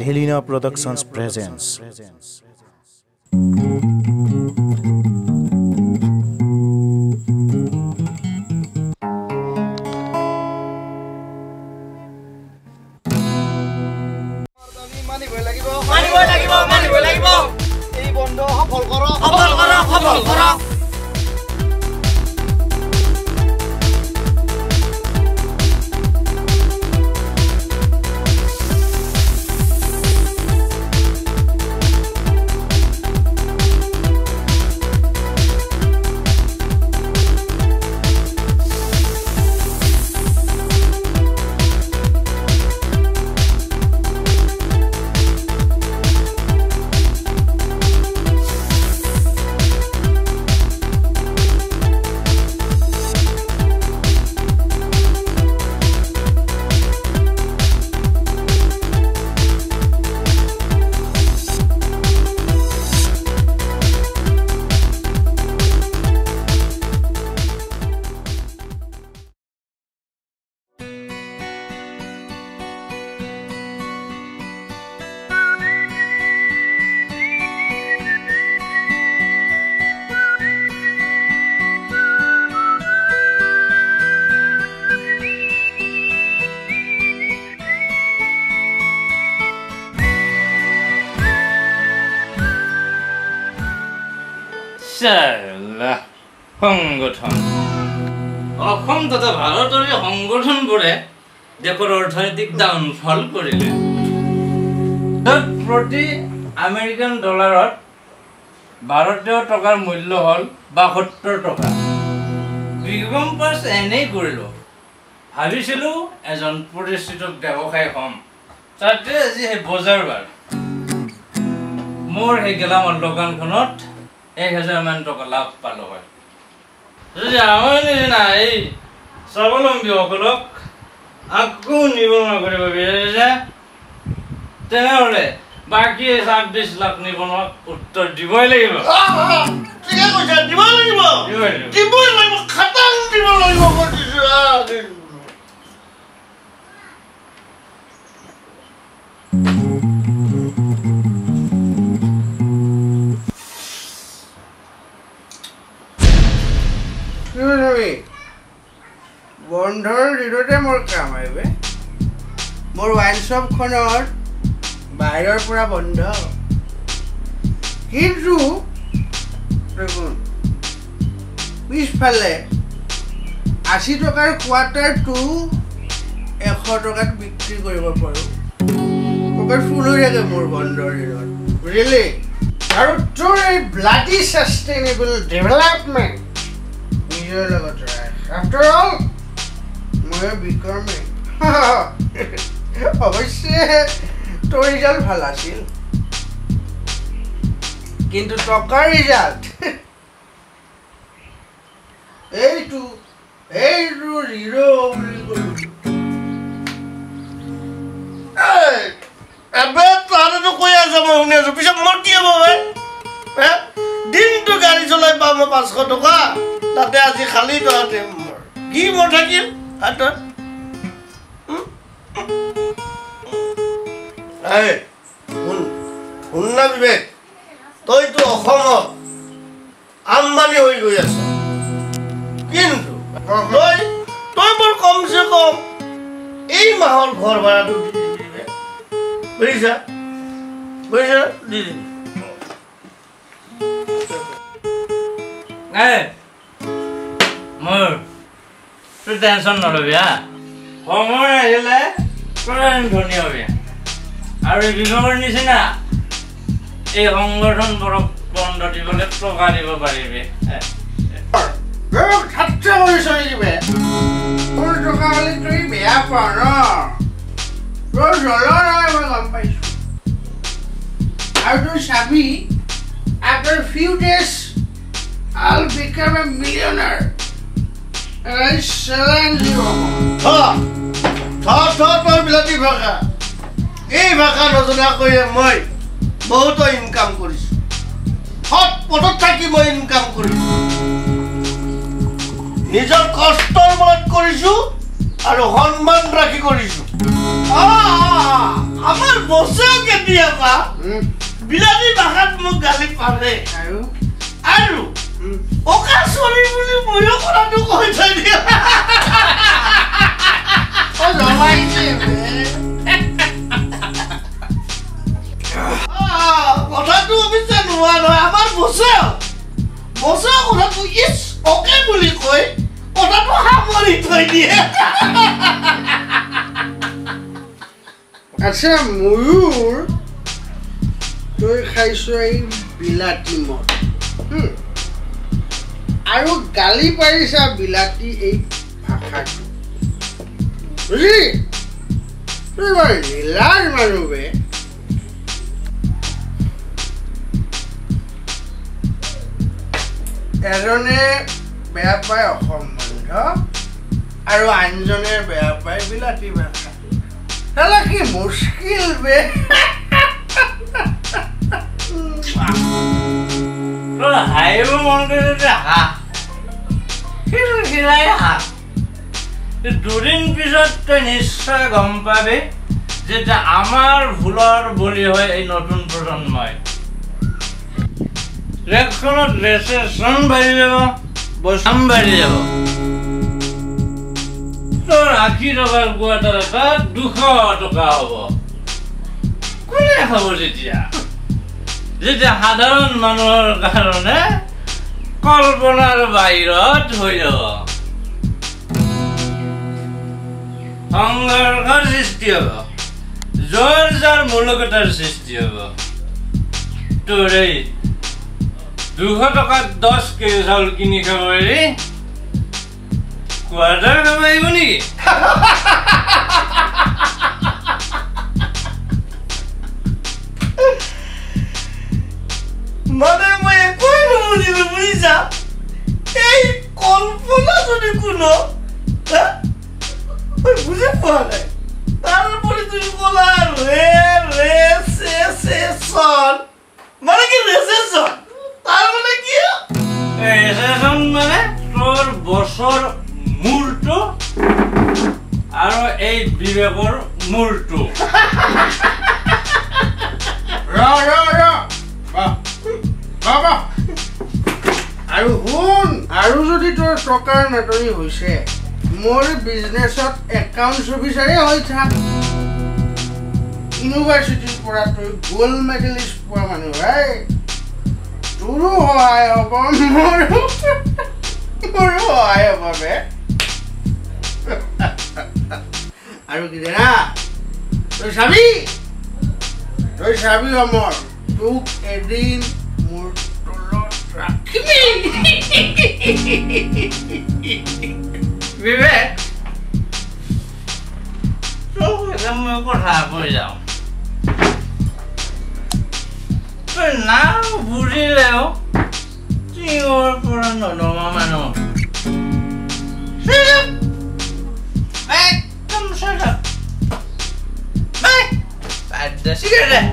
Dhelina Productions presents. সংগঠন অসম তথা ভাৰতৰ সংগঠনবোৰে দেশৰ অৰ্থনৈতিক ডাউনফল কৰিলে। প্ৰতি আমেৰিকান ডলাৰত ভাৰতীয় টকাৰ মূল্য হ'ল ৭২ টকা। বিকম পাছ এনেই কৰিলোঁ, ভাবিছিলোঁ এজন প্ৰতিষ্ঠিত ব্যৱসায়ী হ'ম। তাতে আজি সেই বজাৰ বাৰ মোৰ সেই গেলামাল দোকানখনত ১০০০ মান টকা লাভ পালোঁ হয়। যদি আমাৰ নিচিনা এই স্বাৱলম্বীসকলক আকৌ নিবনুৱা কৰিব বিচাৰিছে, তেনেহ'লে বাকী ২৬ লাখ নিবনুৱাক উত্তৰ দিবই লাগিব। বন্ধৰ দিনতে মোৰ কাম আহিব। মোৰ ৱাইন শ্বপখনত বাহিৰৰ পৰা বন্ধ, কিন্তু দেখোন পিছফালে ৮০ টকাৰ কোৱাৰ্টাৰটো ১০০ টকাত বিক্ৰী কৰিব পাৰোঁ। পকেট ফুল হৈ থাকে মোৰ বন্ধৰ দিনত, বুজিলি? আৰু তোৰ এই ব্লাডি ছাষ্টেইনেবল ডেভেলপমেণ্ট নিজৰ লগত ৰাখ। আফটাৰ অল ময়ো বিকৰ্মেই। অৱশ্যে তোৰ ৰিজাল্ট ভাল আছিল, কিন্তু টকাৰ ৰিজাল্ট এইটো এইটো জিৰ' বুলি ক'লো। এবে তহঁতেতো কৈ আছ, মই শুনি আছো। পিছত মোৰ কি হ'ব ভাই? দিনটো গাড়ী চলাই পাওঁ মই ৫০০ টকা, তাতে আজি খালী তহঁতে মোৰ কি মোৰ থাকিল হাতত? শুন শুন না বিবেক, তইতো অসমত আম্বানী হৈ গৈ আছ, কিন্তু তই তই মোৰ কমচে কম এই মাহৰ ঘৰ ভাড়াটো দি দিবি, বুজিছা? বুজিছা? দি দিবি। মোৰ তই টেনশ্যন নলবি হা, সময় আহিলে তই ধনী হবি। আৰু এই বিভাগৰ নিচিনা এই সংগঠনবোৰক বন্ধ দিবলৈ টকা দিব পাৰিবি। তোৰ টকা হ'লে তই বেয়া পাৱ ন? তোৰ জ্বলা নাই, মই গম পাইছোঁ। আৰু তই চাবি, after few days I'll become a millionaire. And I challenge you. থ থ তই বিলাতী ভাষা, এই ভাষা নজনাকৈয়ে মই বহুতো ইনকাম কৰিছোঁ। সৎ পথত থাকি মই ইনকাম কৰিছোঁ, নিজৰ কষ্টৰ বলত কৰিছোঁ আৰু সন্মান ৰাখি কৰিছোঁ। আমাৰ বছেও কেতিয়াবা বিলাতী ভাষাত মোক গালি পাৰে আৰু আৰু অকা চৰি বুলি ময়ো কথাটো কৈ থৈ দিওঁ। কথাটো অৱশ্যে নোহোৱা নহয়, আমাৰ বছেও বছেও কথাটো ইচ অকে বুলি কৈ কথাটো সামৰি থৈ দিয়ে। আচ্ছা ময়ূৰ, তই খাইছ এই বিলাতী মদ আৰু গালি পাৰিছা বিলাতী এই ভাষাটো, বুজিলি? তই বৰ নিলাজ মানুহ বে। এজনে বেয়া পায় অসম বন্ধ আৰু আনজনে বেয়া পায় বিলাতী ভাষা। তাহলে কি মুশকিল বে। তোৰ হাঁহিব মন কৰিছে হাঁহ, খিলাই হাঁহ। দুদিন পিছত তই নিশ্চয় গম পাবি যে আমাৰ ভুলৰ বলি হয় এই নতুন প্ৰজন্মই। দেশখনত ৰেচেশ্যন বাঢ়ি যাব, দাম বাঢ়ি যাব। তোৰ 80 টকাৰ কোৱাৰ্টাৰ এটা 200 টকা হ'ব। কোনে খাব তেতিয়া? যেতিয়া সাধাৰণ মানুহৰ কাৰণে কল্পনাৰ বাহিৰত হৈ যাব, সংঘৰ্ষৰ সৃষ্টি হ'ব, জোৰ যাৰ মূলকতাৰ সৃষ্টি হ'ব। তোৰ এই 200 টকাত 10 কেজি চাউল কিনি খাব এৰি কোৱাৰ্টাৰ খাব আহিব নেকি? মানে মই একোৱেই নুবুজিলো, বুজিছা? এই কল্পনা যদি কোনো মই বুজি পোৱা নাই। তাৰোপৰি তুমি ক'লা ৰে ৰে চে চে চন, মানে কি ৰেচেশ্যন? তাৰ মানে কি ৰেচেশ্যন? মানে তোৰ বছৰ মূৰটো আৰু এই বিবেকৰ মূৰটো। ৰ ৰ ৰ বাবা, আৰু শুন, আৰু যদি তোৰ টকাৰ নাটনি হৈছে, মোৰ বিজনেছত একাউণ্টছ অফিচাৰে হৈ থাক। ইউনিভাৰ্চিটিৰ পৰা তই গ'ল্ড মেডেলিষ্ট পোৱা মানুহ ভাই, তোৰো সহায় হ'ব, মোৰো সহায় হ'ব বে। আৰু কি জানা, তই চাবি, তই চাবি অমৰ, তোক এদিন মোৰ তলত ৰাখিবি। বিবেক, তোক এটা মই কথা কৈ যাওঁ, তই না বুজিলেও টিঙৰ পৰা ননমা মানুহ। একদম চিগাৰেট।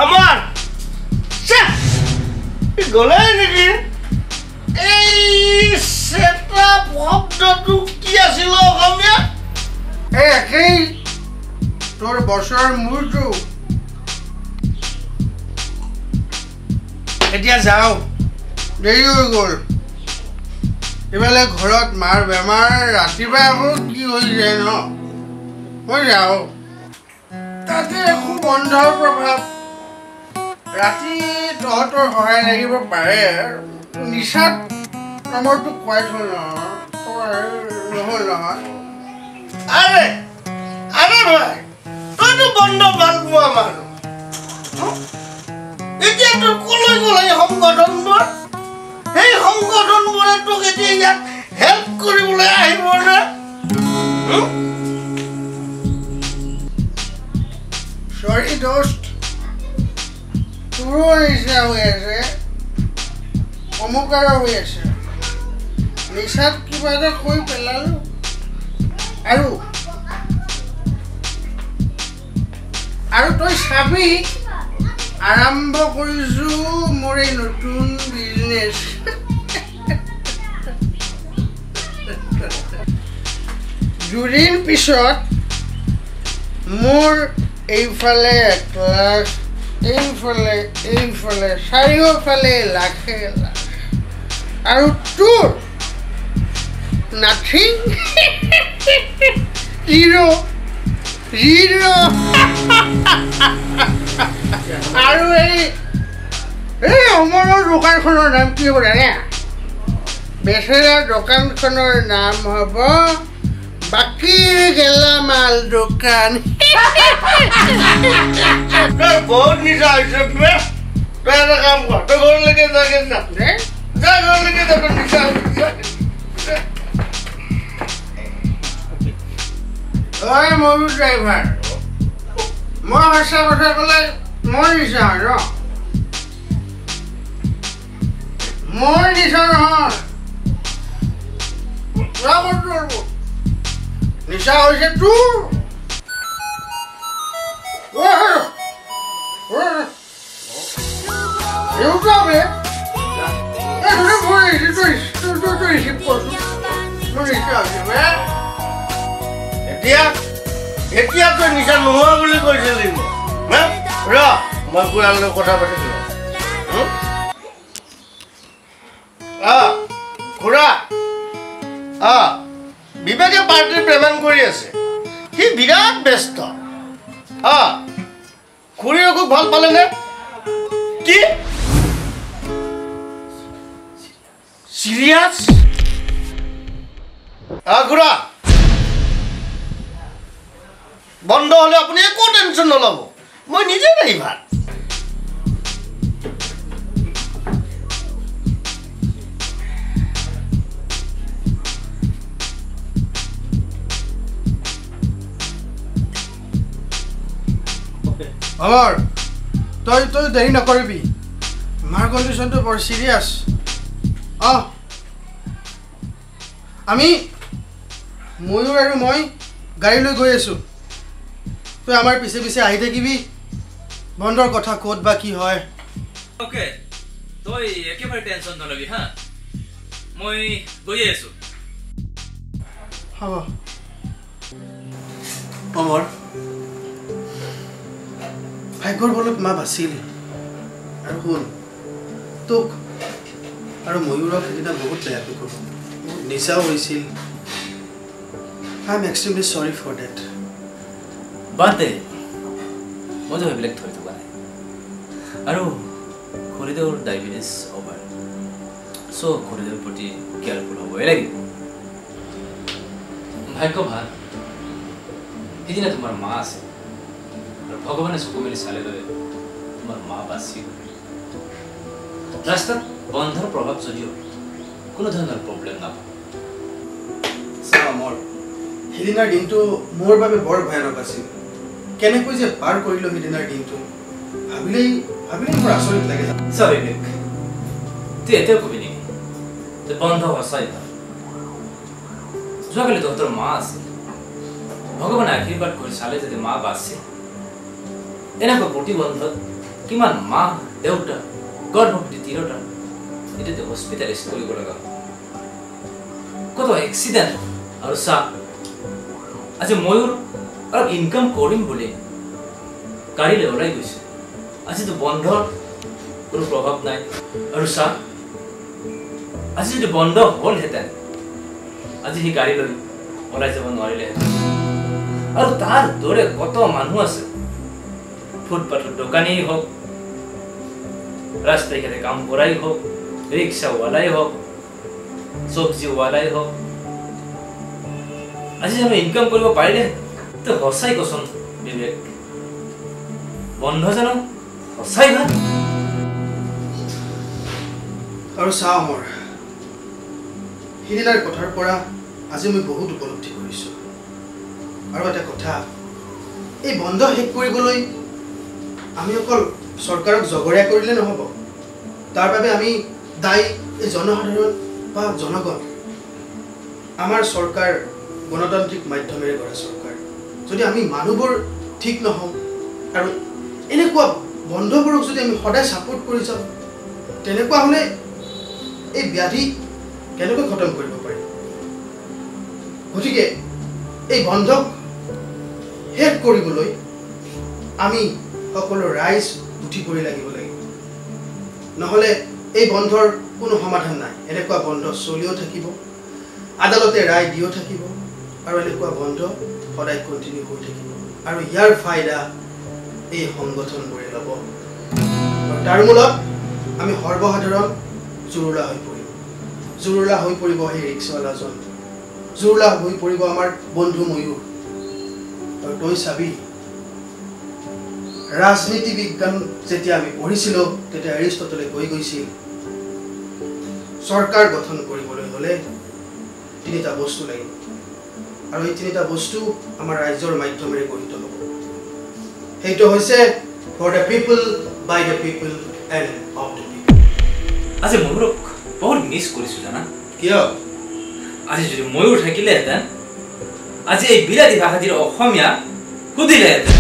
আমাৰ গ'লে নেকি এই ছেটআপ শব্দটো কি আছিল অসমীয়া? এই একেই তোৰ বছৰ মূৰটো। এতিয়া যাওঁ, দেৰি হৈ গ'ল। ইফালে ঘৰত মাৰ বেমাৰ, ৰাতিপুৱা আকৌ কি হৈ যায় ন। মই যাওঁ, তাতে একো বন্ধৰ প্ৰভাৱ। ৰাতি তহঁতৰ সহায় লাগিব পাৰে। নিচাত নম্বৰটো খুৱাই থল নহয়, নহ'ল নহয়। আৰে আৰে ভাই, তইতো বন্ধ ভাল পোৱা মানুহ, এতিয়া তোৰ কলৈ গ'ল এই সংগঠনবোৰ? সেই সংগঠনবোৰে তোক এতিয়া ইয়াত হেল্প কৰিবলৈ আহিব নে? চৰি দোস্ত, তোৰো নিচা হৈ আছে, অমুকাৰো হৈ আছে। নিচাত কিবা এটা কৈ পেলালো। আৰু আৰু তই চাবি, আৰম্ভ কৰিছোঁ মোৰ এই নতুন বিজনেছ। দুদিন পিছত মোৰ এইফালে 1 লাখ, এইফালে এইফালে চাৰিওফালে লাখে লাখ, আৰু তোৰ নাথিং, জিৰ' জিৰ'। আৰু এই অমৰৰ দোকানখনৰ নাম কি হ'ব জানে? বেচেৰা দোকানখনৰ নাম হ'ব বাকীৰ গেলামাল দোকান। তই বহুত নিচা হৈছে বে। তই এটা কাম কৰ, তই ঘৰলৈকে যা, যা যা ঘৰলৈকে যা, তই নিচা হৈছে। ঐ ময়ো ড্ৰাইভাৰ, মই সঁচা কথা ক'লে মই নিচা হয় ন? মই নিচা নহয়, নিচা হৈছে তোৰ। এতিয়া এতিয়া তই নিচা নোহোৱা বুলি কৈছিলি মোক, ৰ মই খুৰাৰ লগত কথা পাতিছিলো। খুৰা, বিবেকে পাৰ্টিৰ পেমেণ্ট কৰি আছে, সি বিৰাট ব্যস্ত। খুৰীৰ অসুখ ভাল পালেনে? কি চিৰিয়াছ? খুৰা, বন্ধ হ'লে আপুনি একো টেনশ্যন নল'ব, মই নিজে ড্ৰাইভাৰ। অমৰ, তই তই দেৰি নকৰিবি, মাৰ কণ্ডিশ্যনটো বৰ চিৰিয়াছ। অঁ, আমি ময়ূৰ আৰু মই গাড়ী লৈ গৈ আছোঁ, তই আমাৰ পিছে পিছে আহি থাকিবি। বন্ধৰ কথা ক'ত বা কি হয়। অ'কে, তই একেবাৰে টেনশ্যন নল'বি হা, মই গৈয়ে আছোঁ। হ'ব। অমৰ, ভাগ্যৰ বলত মা বাচিল। আৰু শুন, তোক আৰু ময়ূৰক সেইদিনা বহুত বেয়াকৈ ক'লোঁ, বহুত নিচাও হৈছিল। I am extremely sorry for that. বাদ দে, মইতো সেইবিলাক ধৰি থকা নাই। আৰু খুৰীদেউৰ ডায়েবেটিছ অভাৰ, চ' খুৰীদেউৰ প্ৰতি কেয়াৰফুল হ'বই লাগিব। ভাগ্য ভাল, সেইদিনা তোমাৰ মা আছে আৰু ভগৱানে চকু মেলি চালে বাবে তোমাৰ মা বাচি গ'ল। ৰাস্তাত বন্ধৰ প্ৰভাৱ যদিও কোনো ধৰণৰ প্ৰব্লেম নাপাওঁ। চা অমৰ, সেইদিনাৰ দিনটো মোৰ বাবে বৰ ভয়ানক আছিল। কেনেকৈ যে পাৰ কৰিলোঁ সেইদিনাৰ দিনটো, ভাবিলেই ভাবিলেই মোৰ আচৰিত লাগে। চা বিবেক, তুই এতিয়াও কবি নেকি যে বন্ধ সঁচাই ভাল? যোৱাকালি তহঁতৰ মা আছিল, ভগৱানে আশীৰ্বাদ কৰি চালে যদি মা বাচে। এনেকুৱা প্ৰতিবন্ধত কিমান মা দেউতা গৰ্ভৱতী তিৰোতা এতিয়াতো হস্পিটেলাইজ কৰিব লগা হয়, কত এক্সিডেণ্ট। আৰু চা, আজি ময়ূৰ অলপ ইনকাম কৰিম বুলি গাড়ীলৈ ওলাই গৈছে, আজিতো বন্ধৰ কোনো প্ৰভাৱ নাই। আৰু চা, আজি যদি বন্ধ হ'লহেঁতেন আজি সি গাড়ী লৈ ওলাই যাব নোৱাৰিলেহেঁতেন। আৰু তাৰ দৰে কত মানুহ আছে, ফুটপাথৰ দোকানেই হওক, ৰাস্তাই ঘাটে কাম কৰাই হওক, ৰিক্সাৱালাই হওক, চব্জিৱালাই হওক, আজি জানো ইনকাম কৰিব পাৰিলে? তই সঁচাই কচোন বিবেক, বন্ধ জানো সঁচাই ভাল? আৰু চা অমৰ, সিদিনাৰ কথাৰ পৰা আজি মই বহুত উপলব্ধি কৰিছোঁ। আৰু এটা কথা, এই বন্ধ শেষ কৰিবলৈ আমি অকল চৰকাৰক জগৰীয়া কৰিলে নহ'ব, তাৰ বাবে আমি দায়ী এই জনসাধাৰণ বা জনগণ। আমাৰ চৰকাৰ গণতান্ত্ৰিক মাধ্যমেৰে গঢ়া চৰকাৰ, যদি আমি মানুহবোৰ ঠিক নহওঁ আৰু এনেকুৱা বন্ধবোৰক যদি আমি সদায় ছাপোৰ্ট কৰি যাওঁ, তেনেকুৱা হ'লে এই ব্যাধি কেনেকৈ খতম কৰিব পাৰিম? গতিকে এই বন্ধক শেষ কৰিবলৈ আমি সকলো ৰাইজ উঠি পৰি লাগিব লাগিব, নহ'লে এই বন্ধৰ কোনো সমাধান নাই। এনেকুৱা বন্ধ চলিও থাকিব, আদালতে ৰায় দিও থাকিব, আৰু এনেকুৱা বন্ধ সদায় কণ্টিনিউ হৈ থাকিব, আৰু ইয়াৰ ফাইদা এই সংগঠনবোৰে ল'ব। আৰু তাৰ মূলত আমি সৰ্বসাধাৰণ জুৰুলা হৈ পৰিম। জুৰুলা হৈ পৰিব সেই ৰিক্সাৱালাজন, জুৰুলা হৈ পৰিব আমাৰ বন্ধু ময়ূৰ। আৰু তই চাবি, ৰাজনীতি বিজ্ঞান যেতিয়া আমি পঢ়িছিলোঁ তেতিয়া এৰিষ্টটলে কৈ গৈছিল, চৰকাৰ গঠন কৰিবলৈ হ'লে তিনিটা বস্তু লাগিব, আৰু এই তিনিটা বস্তু আমাৰ ৰাজ্যৰ মাধ্যমেৰে গঠিত হ'ব। সেইটো হৈছে for the people, by the people and of the people. আজি ময়ূৰক বহুত মিছ কৰিছোঁ জানা। কিয়? আজি যদি ময়ূৰ থাকিলেহেঁতেন, আজি এই বিলাতী ভাষাটিৰ অসমীয়া সুধিলেহেঁতেন।